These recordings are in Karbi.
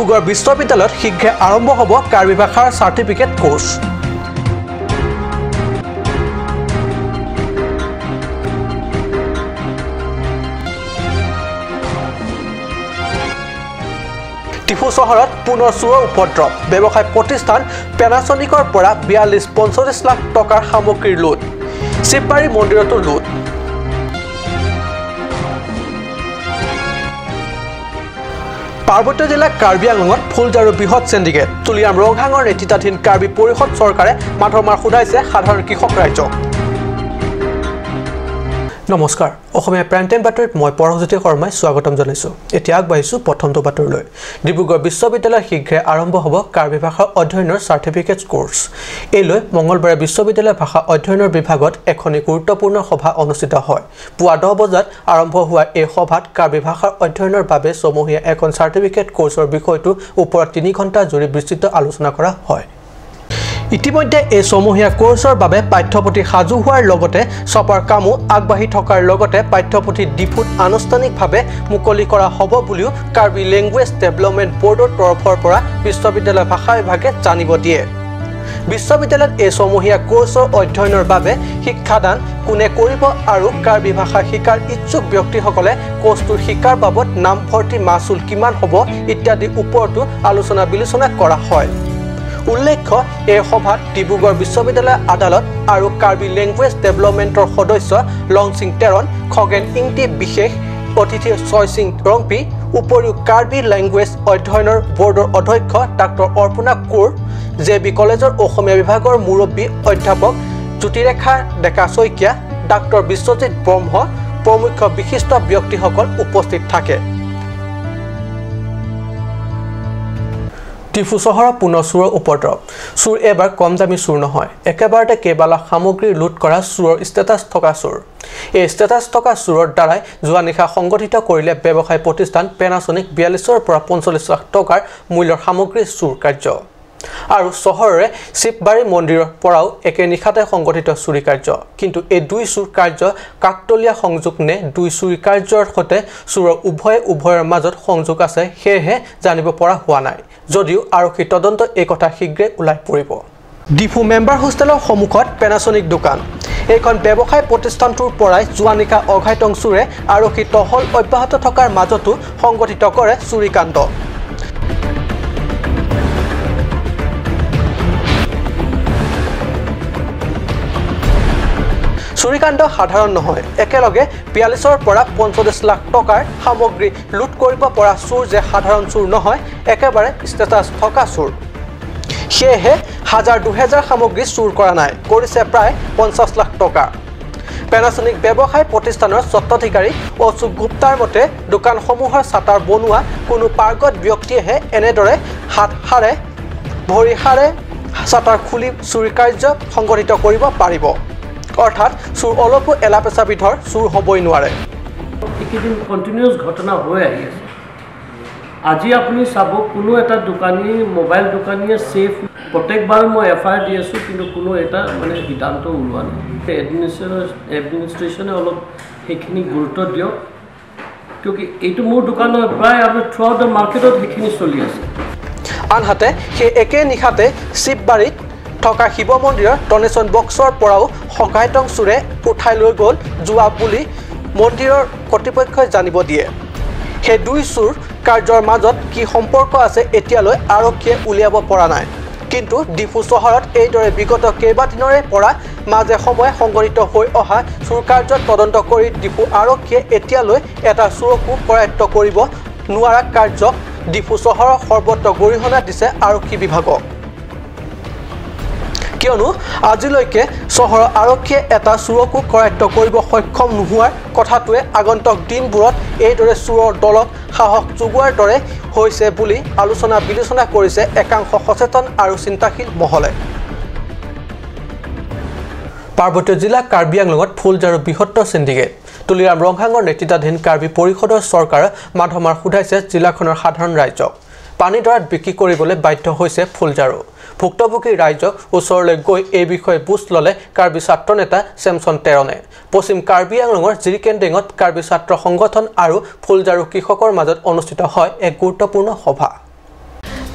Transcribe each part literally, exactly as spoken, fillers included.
ডিব্ৰুগড় বিশ্ববিদ্যালয়ত শীঘ্ৰে আৰম্ভ হ'ব কাৰ্বি ভাষাৰ চাৰ্টিফিকেট কোৰ্চ। ডিফু চহৰত পুনৰ চুৰৰ উপদ্ৰৱ। ব্যৱসায় প্ৰতিষ্ঠান পেনাছনিকৰ পৰা বিয়াল্লিছ পঞ্চল্লিছ লাখ টকাৰ সামগ্ৰী লুট। শিৱবাৰী মন্দিৰতো লুট। পাৰ্বত্য জিলা কাৰ্বি আংলঙত ফুলঝাৰু বৃহৎ চেণ্ডিকেট। তুলিৰাম ৰংহাঙৰ নেতৃত্বাধীন কাৰ্বি পৰিষদ চৰকাৰে মাধমাৰ সোধাইছে সাধাৰণ কৃষক ৰাইজক। নমস্কাৰ, অসমীয়া প্ৰাইম টাইম বাতৰিত মই পৰমজ্যোতি শৰ্মাই স্বাগতম জনাইছো। এতিয়া আগবাঢ়িছো প্ৰথমটো বাতৰিলৈ। ডিব্ৰুগড় বিশ্ববিদ্যালয়ত শীঘ্ৰে আৰম্ভ হ'ব কাৰ্বি ভাষাৰ অধ্যয়নৰ চাৰ্টিফিকেট কোৰ্চ। এই লৈ মঙলবাৰে বিশ্ববিদ্যালয়ৰ ভাষা অধ্যয়নৰ বিভাগত এখনি গুৰুত্বপূৰ্ণ সভা অনুষ্ঠিত হয়। পুৱা দহ বজাত আৰম্ভ হোৱা এই সভাত কাৰ্বি ভাষাৰ অধ্যয়নৰ বাবে ছমহীয়া এখন চাৰ্টিফিকেট কোৰ্চৰ বিষয়টোৰ ওপৰত তিনি ঘণ্টা জুৰি বিস্তৃত আলোচনা কৰা হয়। ইতিমধ্যে এই ছমহীয়া কোৰ্চৰ বাবে পাঠ্যপুথি সাজু হোৱাৰ লগতে ছপাৰ কামো আগবাঢ়ি থকাৰ লগতে পাঠ্যপুথি ডিফুত আনুষ্ঠানিকভাৱে মুকলি কৰা হ'ব বুলিও কাৰ্বি লেংগুৱেজ ডেভেলপমেণ্ট বৰ্ডৰ তৰফৰ পৰা বিশ্ববিদ্যালয় ভাষা বিভাগে জানিব দিয়ে। বিশ্ববিদ্যালয়ত এই ছমহীয়া কোৰ্চৰ অধ্যয়নৰ বাবে শিক্ষাদান কোনে কৰিব আৰু কাৰ্বি ভাষা শিকাৰ ইচ্ছুক ব্যক্তিসকলে কোৰ্চটো শিকাৰ বাবদ নামভৰ্তি মাচুল কিমান হ'ব ইত্যাদিৰ ওপৰতো আলোচনা বিলোচনা কৰা হয়। উল্লেখ্য, এই সভাত ডিব্ৰুগড় বিশ্ববিদ্যালয় আদালত আৰু কাৰ্বি লেংগুৱেজ ডেভেলপমেণ্টৰ সদস্য লংচিং তেৰণ, খগেন ইংতি বিশেষ অতিথি ছয়সিং ৰংপি, উপৰিও কাৰ্বি লেংগুৱেজ অধ্যয়নৰ বৰ্ডৰ অধ্যক্ষ ডাক্তৰ অৰ্পণা কোঁৱৰ, জে বি কলেজৰ অসমীয়া বিভাগৰ মুৰব্বী অধ্যাপক জ্যোতিৰেখা ডেকা শইকীয়া, ডাক্তৰ বিশ্বজিৎ ব্ৰহ্ম প্ৰমুখ্য বিশিষ্ট ব্যক্তিসকল উপস্থিত থাকে। ডিফু চহৰত পুনৰ চুৰৰ উপদ্ৰৱ। চুৰ এবাৰ কম দামী চুৰ নহয়, একেবাৰতে কেইবা লাখ সামগ্ৰী লুট কৰা চুৰৰ ষ্টেটাছ থকা চুৰ। এই ষ্টেটাছ থকা চুৰৰ দ্বাৰাই যোৱা নিশা সংগঠিত কৰিলে ব্যৱসায় প্ৰতিষ্ঠান পেনাছনিক বিয়াল্লিছৰ পৰা পঞ্চল্লিছ লাখ টকাৰ মূল্যৰ সামগ্ৰী চুৰ কাৰ্য। আৰু চহৰৰে শিৱবাৰী মন্দিৰৰ পৰাও একে নিশাতে সংগঠিত চুৰি কাৰ্য। কিন্তু এই দুই চুৰ কাৰ্য কাকতলীয়া সংযোগ নে দুই চুৰি কাৰ্যৰ সৈতে চুৰৰ উভয়ে উভয়ৰ মাজত সংযোগ আছে, সেয়েহে জানিব পৰা হোৱা নাই। যদিও আৰক্ষী তদন্ত এই কথা শীঘ্ৰে ওলাই পৰিব। ডিফু মেম্বাৰ হোষ্টেলৰ সন্মুখত পেনাছনিক দোকান। এইখন ব্যৱসায় প্ৰতিষ্ঠানটোৰ পৰাই যোৱা নিশা অঘাইটং চুৰে আৰক্ষী টহল অব্যাহত থকাৰ মাজতো সংগঠিত কৰে চুৰিকাণ্ড। চুৰিকাণ্ড সাধাৰণ নহয়। একেলগে বিয়াল্লিছৰ পৰা পঞ্চল্লিছ লাখ টকাৰ সামগ্ৰী লুট কৰিব পৰা চুৰ যে সাধাৰণ চুৰ নহয়, একেবাৰে ষ্টেটাছ থকা চুৰ। সেয়েহে হাজাৰ দুহেজাৰ সামগ্ৰী চুৰ কৰা নাই, কৰিছে প্ৰায় পঞ্চাছ লাখ টকা। পেনাছনিক ব্যৱসায় প্ৰতিষ্ঠানৰ স্বত্বাধিকাৰী অশোক গুপ্তাৰ মতে, দোকানসমূহৰ চাটাৰ বনোৱা কোনো পাৰ্গত ব্যক্তিয়েহে এনেদৰে হাত সাৰে, ভৰি সাৰে চাটাৰ খুলি চুৰি কাৰ্য সংঘটিত কৰিব পাৰিব। অৰ্থাৎ চুৰ অলপো এলাপেচা বিধৰ চুৰ হ'বই নোৱাৰে। এইকেইদিন কণ্টিনিউৱাছ ঘটনা হৈ আহি আছে। আজি আপুনি চাব, কোনো এটা দোকানী, মোবাইল দোকানীয়ে ছেফ, প্ৰত্যেকবাৰ মই এফ আই আৰ দি আছোঁ, কিন্তু কোনো এটা মানে সিদ্ধান্ত ওলোৱা নাই। এডমিনিষ্ট্ৰেশ্যন, এডমিনিষ্ট্ৰেশ্যনে অলপ সেইখিনি গুৰুত্ব দিয়ক, কিয়কি এইটো মোৰ দোকান নহয়, প্ৰায় আমাৰ থ্ৰু আউট দ্য মাৰ্কেটত সেইখিনি চলি আছে। আনহাতে সেই একে নিশাতে শিৱবাৰীত থকা শিৱ মন্দিৰৰ ডনেশ্যন বক্সৰ পৰাও অঘাইটং চুৰে উঠাই লৈ গ'ল যোৱা বুলি মন্দিৰৰ কৰ্তৃপক্ষই জানিব দিয়ে। সেই দুই চুৰ কাৰ্যৰ মাজত কি সম্পৰ্ক আছে, এতিয়ালৈ আৰক্ষীয়ে উলিয়াব পৰা নাই। কিন্তু ডিফু চহৰত এইদৰে বিগত কেইবাদিনৰে পৰা মাজে সময়ে সংঘটিত হৈ অহা চুৰ কাৰ্যত তদন্ত কৰি ডিফু আৰক্ষীয়ে এতিয়ালৈ এটা চুৰকো কৰায়ত্ব কৰিব নোৱাৰা কাৰ্যক ডিফু চহৰৰ সৰ্বত্ৰ গৰিহণা দিছে আৰক্ষী বিভাগক। কিয়নো আজিলৈকে চহৰৰ আৰক্ষীয়ে এটা চুৰকো কৰায়ত্ব কৰিব সক্ষম নোহোৱাৰ কথাটোৱে আগন্তুক দিনবোৰত এইদৰে চুৰৰ দলক সাহস যোগোৱাৰ দৰে হৈছে বুলি আলোচনা বিলোচনা কৰিছে একাংশ সচেতন আৰু চিন্তাশীল মহলে। পাৰ্বত্য জিলা কাৰ্বি আংলঙত ফুলঝাৰু বৃহত্তৰ চিণ্ডিকেট। তুলিৰাম ৰংহাঙৰ নেতৃত্বাধীন কাৰ্বি পৰিষদৰ চৰকাৰে মাধমাৰ সোধাইছে জিলাখনৰ সাধাৰণ ৰাইজক। পানী দৰাত বিক্ৰী কৰিবলৈ বাধ্য হৈছে ফুলঝাৰু। ভুক্তভোগী ৰাইজক ওচৰলৈ গৈ এই বিষয়ে বুজ ললে কাৰ্বি ছাত্ৰ নেতা ছেমছন তেৰণে। পশ্চিম কাৰ্বি আংলঙৰ জিৰিকেন্দেঙত কাৰ্বি ছাত্ৰ সংগঠন আৰু ফুলঝাৰু কৃষকৰ মাজত অনুষ্ঠিত হয় এক গুৰুত্বপূৰ্ণ সভা।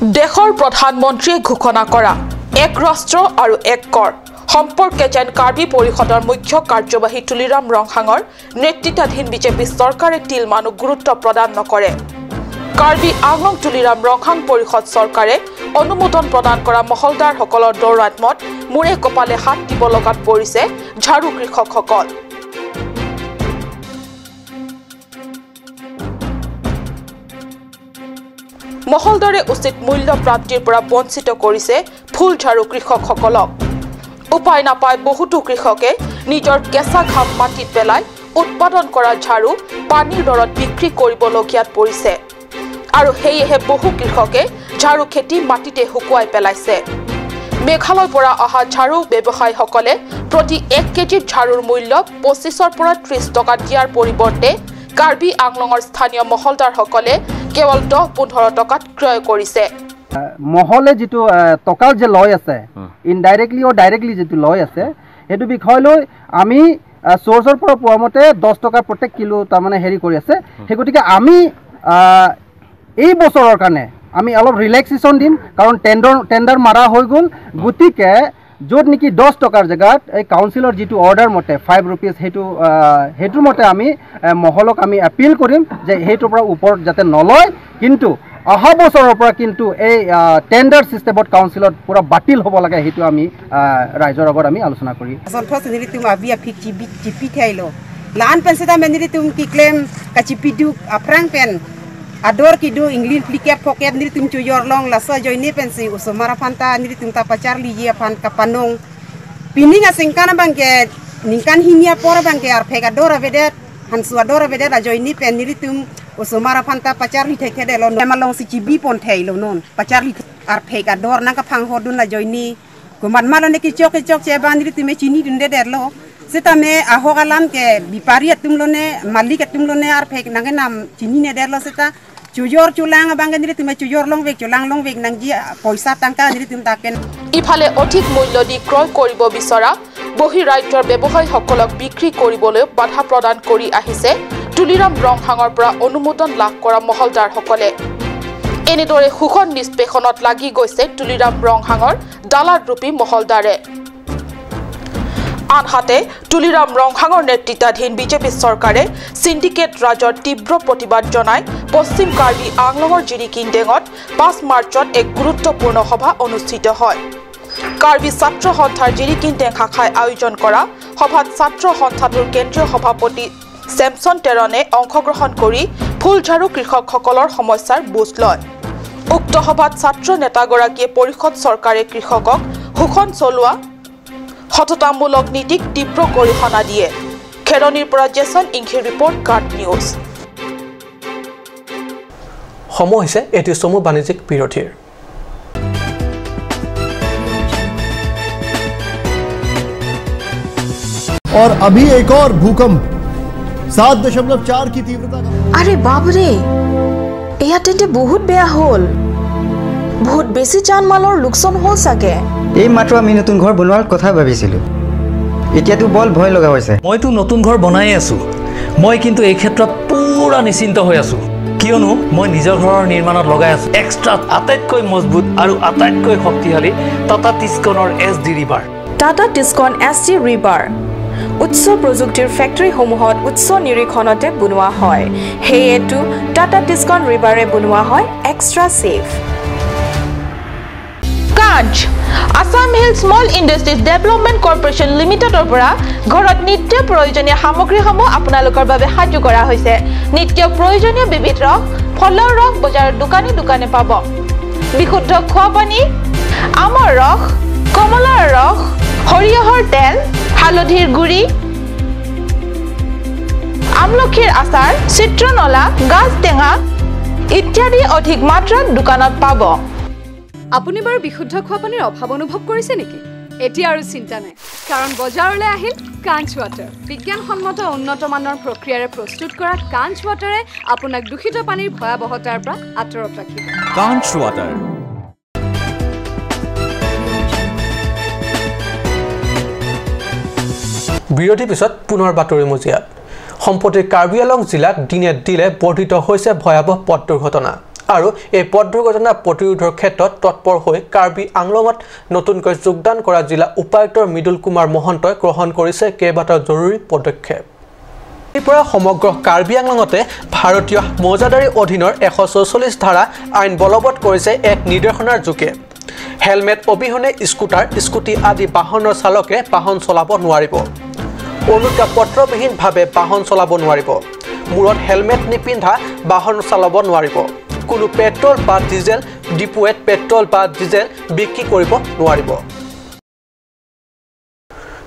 দেশৰ প্ৰধানমন্ত্ৰীয়ে ঘোষণা কৰা এক ৰাষ্ট্ৰ আৰু এক কৰ সম্পৰ্কে যেন কাৰ্বি পৰিষদৰ মুখ্য কাৰ্যবাহী তুলিৰাম ৰংহাঙৰ নেতৃত্বাধীন বিজেপি চৰকাৰে তিলমানো গুৰুত্ব প্ৰদান নকৰে। কাৰ্বি আংলং তুলিৰাম ৰংহাং পৰিষদ চৰকাৰে অনুমোদন প্ৰদান কৰা মহলদাৰসকলৰ দৌৰাত্মত মূৰে কপালে হাত দিব লগাত পৰিছে ঝাৰু কৃষকসকল। মহলদাৰে উচিত মূল্য প্ৰাপ্তিৰ পৰা বঞ্চিত কৰিছে ফুল ঝাৰু কৃষকসকলক। উপায় নাপাই বহুতো কৃষকে নিজৰ কেঁচা ঘাম মাটিত পেলাই উৎপাদন কৰা ঝাৰু পানীৰ দৰত বিক্ৰী কৰিবলগীয়াত পৰিছে আৰু সেয়েহে বহু কৃষকে ঝাৰু খেতি মাটিতে শুকুৱাই পেলাইছে। মেঘালয়ৰ পৰা অহা ঝাৰু ব্যৱসায়ীসকলে প্ৰতি এক কেজিত ঝাৰুৰ মূল্য পঁচিছৰ পৰা ত্ৰিশ টকা দিয়াৰ পৰিৱৰ্তে কাৰ্বি আংলঙৰ স্থানীয় মহলদাৰসকলে কেৱল দহ পোন্ধৰ টকাত ক্ৰয় কৰিছে। মহলে যিটো আহ, টকাৰ যে লয় আছে, ইনডাইৰেক্টলি আৰু ডাইৰেক্টলি যিটো লয় আছে, সেইটো বিষয় লৈ আমি আহ, চ'ৰ্চৰ পৰা পোৱা মতে দহ টকা প্ৰত্যেক কিলো তাৰমানে হেৰি কৰি আছে। সেই গতিকে আমি আহ, এই বছৰৰ কাৰণে আমি অলপ ৰিলেক্সেশ্যন দিম, কাৰণ টেণ্ডাৰ টেণ্ডাৰ মাৰা হৈ গ'ল। গতিকে য'ত নেকি দহ টকাৰ জেগাত এই কাউন্সিলৰ যিটো অৰ্ডাৰ মতে ফাইভ ৰুপিজ, সেইটো আহ, সেইটোৰ মতে আমি আহ, মহলক আমি এপিল কৰিম যে সেইটোৰ পৰা ওপৰত যাতে নলয়, কিন্তু অহা বছৰৰ পৰা কিন্তু এই আহ, টেণ্ডাৰ ছিষ্টেমত কাউন্সিলত পূৰা বাতিল হ'ব লাগে, সেইটো আমি আহ, ৰাইজৰ আগত আমি আলোচনা কৰি আচল thos nelitum abi aphik chibi chipi thailo. Lan pen seta me nelitum keklem kachipiduk aphrang pen ador kedo ingli phlikep phokep nelitum chojor long, laso ajoine pensi osomar aphan ta nelitum ta pacharliji aphan kapanong. Pining aningkan abangke ningkan hini apor abangke arphek ador avedet, hanso ador avedet ajoine pen nelitum osomar aphan ta pacharli thekthedetlo. Malongsi chibi pon thailo non. Pacharli the-, arphek ador nangkaphang hodun ajoine. Komat malone kechok kechokche abang nelitum me chinidundedetlo. Seta me ahok alam ke bipari atum lone, malik atum lone arphek nangkenam chininedetlo seta. Chojor cholang abangke nelitum me chojor longvek, cholang longvek nangji, poisa tangka nelitum ta ken. ইফালে অধিক মূল্য দি ক্ৰয় কৰিব বিচৰা বহিঃৰাজ্যৰ ব্যৱসায়ীসকলক বিক্ৰী কৰিবলৈ বাধা প্ৰদান কৰি আহিছে তুলিৰাম ৰংহাঙৰ পৰা অনুমোদন লাভ কৰা মহলদাৰসকলে। এনেদৰে শোষণ নিষ্পেষণত লাগি গৈছে তুলিৰাম ৰংহাঙৰ দালাল ৰূপী মহলদাৰে। আনহাতে তুলিৰাম ৰংহাঙৰ নেতৃত্বাধীন বিজেপি চৰকাৰে চিণ্ডিকেট ৰাজৰ তীব্ৰ প্ৰতিবাদ জনাই পশ্চিম কাৰ্বি আংলঙৰ জিৰিকিনডেঙত পাঁচ মাৰ্চত এক গুৰুত্বপূৰ্ণ সভা অনুষ্ঠিত হয়। কাৰ্বি ছাত্ৰ সন্থাৰ জিৰিকিনডেং শাখাই আয়োজন কৰা সভাত ছাত্ৰ সন্থাটোৰ কেন্দ্ৰীয় সভাপতি ছেমছন তেৰণে অংশগ্ৰহণ কৰি ফুলঝাৰু কৃষকসকলৰ সমস্যাৰ বুজ লয়। উক্ত সভাত ছাত্ৰ নেতাগৰাকীয়ে পৰিষদ চৰকাৰে কৃষকক শোষণ চলোৱা সততামূলক নীতিক তীব্ৰ গৰিহণা দিয়ে। খেৰণিৰ পৰা জেছন ইংঘিৰ ৰিপৰ্ট, গাঁৱত নিউজ। সময় হৈছে এটি চমু বাণিজ্যিক বিৰতিৰ। और अभी एक और भूकंप सात दशमलव चार की तीव्रता का। আৰে বাপৰে, এয়া তেন্তে বহুত বেয়া হ'ল। বহুত বেছি জান মালৰ লোকচান হ'ল চাগে। এই মাত্ৰ আমি নতুন ঘৰ বনোৱাৰ কথা ভাবিছিলো, এতিয়াতো বৰ ভয় লগা হৈছে। মইতো নতুন ঘৰ বনাই আছো, মই কিন্তু এই ক্ষেত্ৰত পুৰা নিশ্চিন্ত হৈ আছো, কিয়নো মই নিজৰ ঘৰৰ নিৰ্মাণত লগাই আছো এক্সট্ৰা আটাইতকৈ মজবুত আৰু আটাইতকৈ শক্তিশালী টাটা টিচকনৰ এছ ডি ৰিবাৰ। টাটা টিচকন এছ ডি ৰিবাৰ উচ্চ প্ৰযুক্তিৰ ফেক্টৰীসমূহত উচ্চ নিৰীক্ষণতে বনোৱা হয়। সেয়েতো টাটা টিচকন ৰিবাৰে বনোৱা হয় এক্সট্ৰা ছেফ। কাঞ্চ, Assam hill small industries development corporation লিমিটেডৰ পৰা ঘৰত নিত্য প্ৰয়োজনীয় সামগ্ৰীসমূহ আপোনালোকৰ বাবে সাজু কৰা হৈছে। নিত্য প্ৰয়োজনীয় বিবিধ ৰস, ফলৰ ৰস বজাৰৰ দোকানে দোকানে পাব। বিশুদ্ধ খোৱা পানী, আমৰ ৰস, কমলাৰ ৰস, সৰিয়হৰ তেল, হালধিৰ গুড়ি, আমলখিৰ আচাৰ, চিত্ৰনলা, গাজ টেঙা ইত্যাদি অধিক মাত্ৰাত দোকানত পাব। আপুনি বাৰু বিশুদ্ধ খোৱা পানীৰ অভাৱ অনুভৱ কৰিছে নেকি? এতিয়া আৰু চিন্তা নাই, কাৰণ বজাৰলৈ আহিল কাঞ্চ ৱাটাৰ। বিজ্ঞানসন্মত উন্নত মানৰ প্ৰক্ৰিয়াৰে প্ৰস্তুত কৰা কাঞ্চ ৱাটাৰে আপোনাক দূষিত পানীৰ ভয়াৱহতাৰ পৰা আঁতৰত ৰাখিব। কাঞ্চ ৱাটাৰ। বিৰতিৰ পিছত পুনৰ বাতৰি মজিয়াত। সম্প্ৰতি কাৰ্বি আংলং জিলাত দিনে দিনে বৰ্ধিত হৈছে ভয়াৱহ পথ দুৰ্ঘটনা। আৰু এই পথ দুৰ্ঘটনা প্ৰতিৰোধৰ ক্ষেত্ৰত তৎপৰ হৈ কাৰ্বি আংলঙত নতুনকৈ যোগদান কৰা জিলা উপায়ুক্ত মৃদুল কুমাৰ মহন্তই গ্ৰহণ কৰিছে কেইবাটাও জৰুৰী পদক্ষেপ। আজিৰ পৰা সমগ্ৰ কাৰ্বি আংলঙতে ভাৰতীয় মৌজাদাৰী অধীনৰ এশ ছয়চল্লিছ ধাৰা আইন বলবৎ কৰিছে এক নিৰ্দেশনাৰ যোগে। হেলমেট অবিহনে স্কুটাৰ, স্কুটি আদি বাহনৰ চালকে বাহন চলাব নোৱাৰিব। অনুজ্ঞাপত্ৰবিহীনভাৱে বাহন চলাব নোৱাৰিব। মূৰত হেলমেট নিপিন্ধা বাহন চলাব নোৱাৰিব। কোনো পেট্ৰল বা ডিজেল ডিপুৱে পেট্ৰল বা ডিজেল বিক্ৰী কৰিব নোৱাৰিব।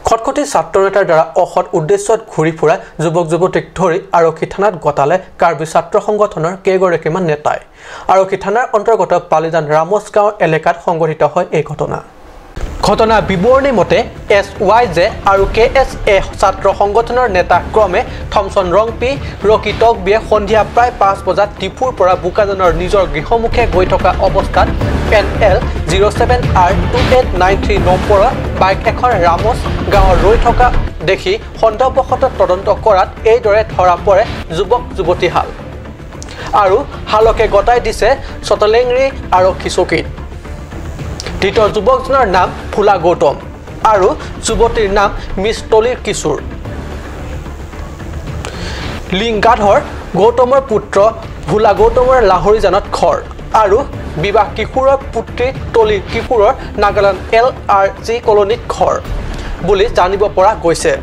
খটখটি ছাত্ৰ নেতাৰ দ্বাৰা অসৎ উদ্দেশ্যত ঘূৰি ফুৰা যুৱক যুৱতীক ধৰি আৰক্ষী থানাত গতালে কাৰ্বি ছাত্ৰ সংগঠনৰ কেইগৰাকীমান নেতাই। আৰক্ষী থানাৰ অন্তৰ্গত পালিজান ৰামচ গাঁও এলেকাত সংঘটিত হয় এই ঘটনা। ঘটনা বিৱৰণী মতে, এছ ৱাই জে আৰু কে এছ এ ছাত্ৰ সংগঠনৰ নেতা ক্ৰমে থমচন ৰংপি, ৰকি টকবিয়ে সন্ধিয়া প্ৰায় পাঁচ বজাত ডিফুৰ পৰা বোকাজানৰ নিজৰ গৃহমুখে গৈ থকা অৱস্থাত এন এল জিৰ' ছেভেন আৰ টু এইট নাইন থ্ৰী নম্বৰৰ বাইক এখন ৰামচ গাঁৱৰ ৰৈ থকা দেখি সন্দেহবশতঃ তদন্ত কৰাত এইদৰে ধৰা পৰে যুৱক যুৱতীহাল। আৰু হালকে গতাই দিছে চতলেংৰি আৰক্ষী চকীত। ধৃত যুৱকজনৰ নাম ভোলা গৌতম আৰু যুৱতীৰ নাম মিছ তলিৰ কিশোৰ। লিংগাধৰ গৌতমৰ পুত্ৰ ভোলা গৌতমৰ লাহৰীজানত ঘৰ আৰু বিবাহ কিশোৰৰ পুত্ৰী তলিৰ কিশোৰৰ নাগালেণ্ড এল আৰ জি কলনীত ঘৰ বুলি জানিব পৰা গৈছে।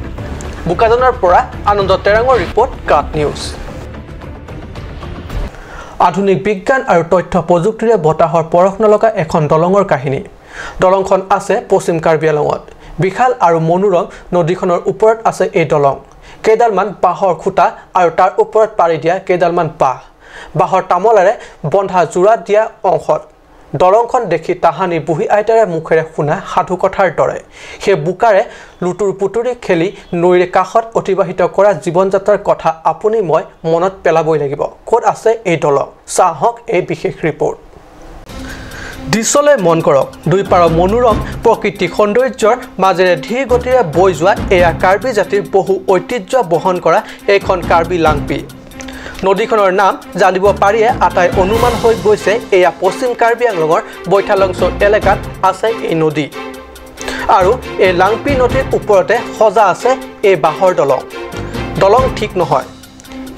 বোকাজানৰ পৰা আনন্দ তেৰাঙৰ ৰিপৰ্ট, কাট নিউজ। আধুনিক বিজ্ঞান আৰু তথ্য প্ৰযুক্তিৰে বতাহৰ পৰশ নলগা এখন দলঙৰ কাহিনী। দলংখন আছে পশ্চিম কাৰ্বি আংলঙত। বিশাল আৰু মনোৰম নদীখনৰ ওপৰত আছে এই দলং। কেইডালমান বাঁহৰ খুঁটা আৰু তাৰ ওপৰত পাৰি দিয়া কেইডালমান বাঁহ। বাঁহৰ তামোলেৰে বন্ধা জোৰা দিয়া অংশত দলংখন দেখি তাহানি বুঢ়ী আইতাৰে মুখেৰে শুনা সাধু কথাৰ দৰে। সেই বোকাৰে লুটুৰ পুটুৰি খেলি নৈৰ কাষত অতিবাহিত কৰা জীৱন যাত্ৰাৰ কথা আপুনি মই মনত পেলাবই লাগিব। ক'ত আছে এই দলং? চাওক এই বিশেষ ৰিপৰ্ট। দৃশ্যলৈ মন কৰক, দুইপাৰৰ মনোৰম প্ৰকৃতিক সৌন্দৰ্যৰ মাজেৰে ধীৰ গতিৰে বৈ যোৱা এয়া কাৰ্বি জাতিৰ বহু ঐতিহ্য বহন কৰা এইখন কাৰ্বি লাংপি। নদীখনৰ নাম জানিব পাৰিয়ে আটাই অনুমান হৈ গৈছে, এয়া পশ্চিম কাৰ্বি আংলঙৰ বৈঠালংছ' এলেকাত আছে এই নদী। আৰু এই লাংপি নদীৰ ওপৰতে সজা আছে এই বাঁহৰ দলং। দলং ঠিক নহয়,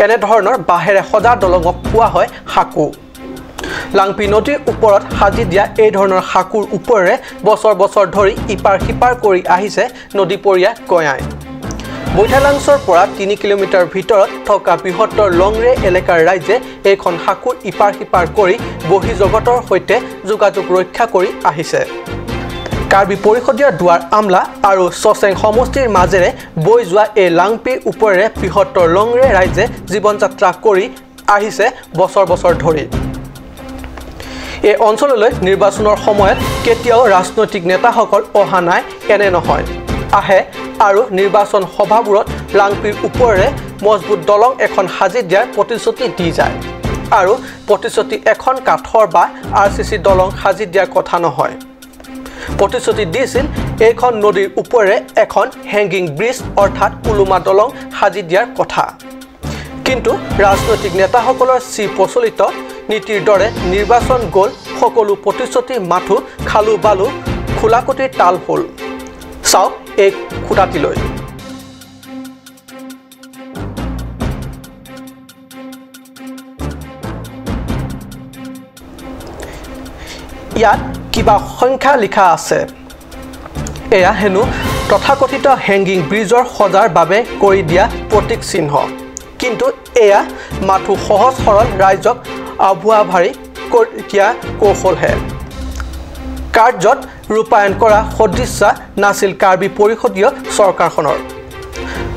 এনেধৰণৰ বাঁহেৰে সজা দলঙক কোৱা হয় সাঁকো। লাংপি নদীৰ ওপৰত সাজি দিয়া এই ধৰণৰ সাঁকোৰ ওপৰেৰে বছৰ বছৰ ধৰি ইপাৰ সিপাৰ কৰি আহিছে নদীপৰীয়া গঞাই। বৈঠালাংছৰ পৰা তিনি কিলোমিটাৰ ভিতৰত থকা বৃহত্তৰ লংৰে এলেকাৰ ৰাইজে এইখন সাঁকোৰ ইপাৰ সিপাৰ কৰি বহিঃজগতৰ সৈতে যোগাযোগ ৰক্ষা কৰি আহিছে। কাৰ্বি পৰিষদীয় দুৱাৰ আমলা আৰু ছচেং সমষ্টিৰ মাজেৰে বৈ যোৱা এই লাংপিৰ ওপৰেৰে বৃহত্তৰ লংৰে ৰাইজে জীৱন যাত্ৰা কৰি আহিছে বছৰ বছৰ ধৰি। এই অঞ্চললৈ নিৰ্বাচনৰ সময়ত কেতিয়াও ৰাজনৈতিক নেতাসকল অহা নাই, এনে নহয়। আহে আৰু নিৰ্বাচন সভাবোৰত লাংপিৰ ওপৰেৰে মজবুত দলং এখন সাজি দিয়াৰ প্ৰতিশ্ৰুতি দি যায়। আৰু প্ৰতিশ্ৰুতি এখন কাঠৰ বা আৰ চি চি দলং সাজি দিয়াৰ কথা নহয়। প্ৰতিশ্ৰুতি দিছিল এইখন নদীৰ ওপৰেৰে এখন হেংগিং ব্ৰিজ অৰ্থাৎ ওলোমা দলং সাজি দিয়াৰ কথা। কিন্তু ৰাজনৈতিক নেতাসকলৰ চিৰপ্ৰচলিত নীতিৰ দৰে নিৰ্বাচন গ'ল, সকলো প্ৰতিশ্ৰুতি মাথো খালো বালো, খোলাকুটিৰ তাল হ'ল। চাওক এই খুঁটাটিলৈ। ইয়াত কিবা সংখ্যা লিখা আছে। এয়া হেনো তথাকথিত হেংগিং ব্ৰিজৰ সজাৰ বাবে কৰি দিয়া প্ৰতীক চিহ্ন, কিন্তু এয়া মাথো সহজ সৰল ৰাইজক আভুৱা ভাৰি কৰি দিয়া কৌশলহে। কাৰ্যত ৰূপায়ণ কৰা সদিচ্ছা নাছিল কাৰ্বি পৰিষদীয় চৰকাৰখনৰ।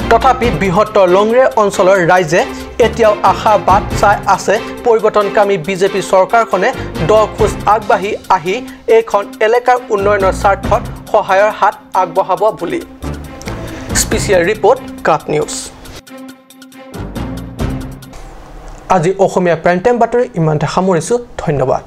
তথাপি বৃহত্তৰ লংৰে অঞ্চলৰ ৰাইজে এতিয়াও আশা বাট চাই আছে পৰিৱৰ্তনকামী বিজেপি চৰকাৰখনে দহ খোজ আগবাঢ়ি আহি এইখন এলেকাৰ উন্নয়নৰ স্বাৰ্থত সহায়ৰ হাত আগবঢ়াব বুলি। স্পেচিয়েল ৰিপৰ্ট, কাট নিউজ। আজি অসমীয়া প্ৰাইম টাইম বাতৰি ইমানতে সামৰিছো। ধন্যবাদ।